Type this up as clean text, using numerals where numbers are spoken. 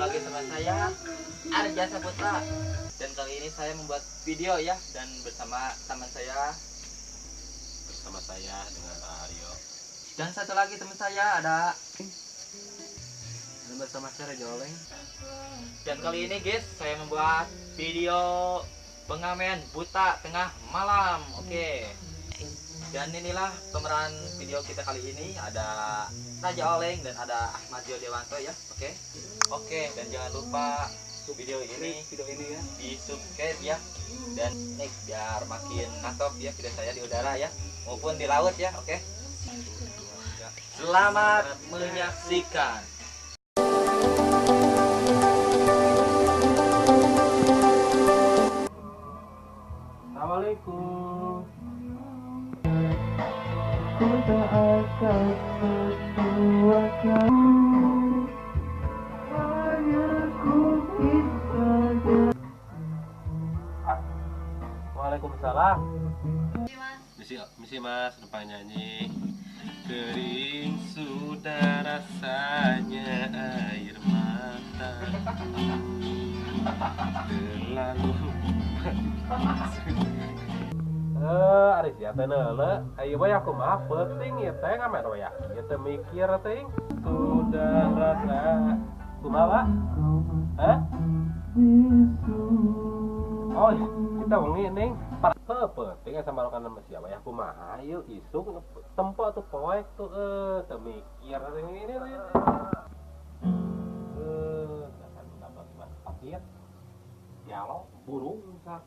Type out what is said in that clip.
lagi sama saya Arja Saputra. Dan kali ini saya membuat video ya, dan bersama teman saya, bersama saya dengan Aryo, dan satu lagi teman saya ada, dan bersama saya Raja Oleng. Dan kali ini guys, saya membuat video pengamen buta tengah malam. Oke. Dan inilah pemeran video kita kali ini, ada Raja Oleng dan ada Ahmad Rio Dewanto ya. Oke. Oke, dan jangan lupa video ini ya di subscribe ya, dan like biar makin mantap ya video saya di udara ya maupun di laut ya. Oke. Selamat menyaksikan. Assalamualaikum. Ku tak akan menduakan, hanya ku bisa. Waalaikumsalam. Misi mas, depan nyanyi. Kering sudah rasanya air mata, terlalu. Aris ya teh neule, ayo bae aku mah penting ya teh ngamen we ya. Ieu teh mikir teh sudah rasa kumaha, Pak? Hah? Oh, kita wengi ning penting sama makanan mesti ya kumaha ieu isuk tempo tuh poek tuh teu mikir teh ini. Dasar dapat sakit. Ya lo burung sak.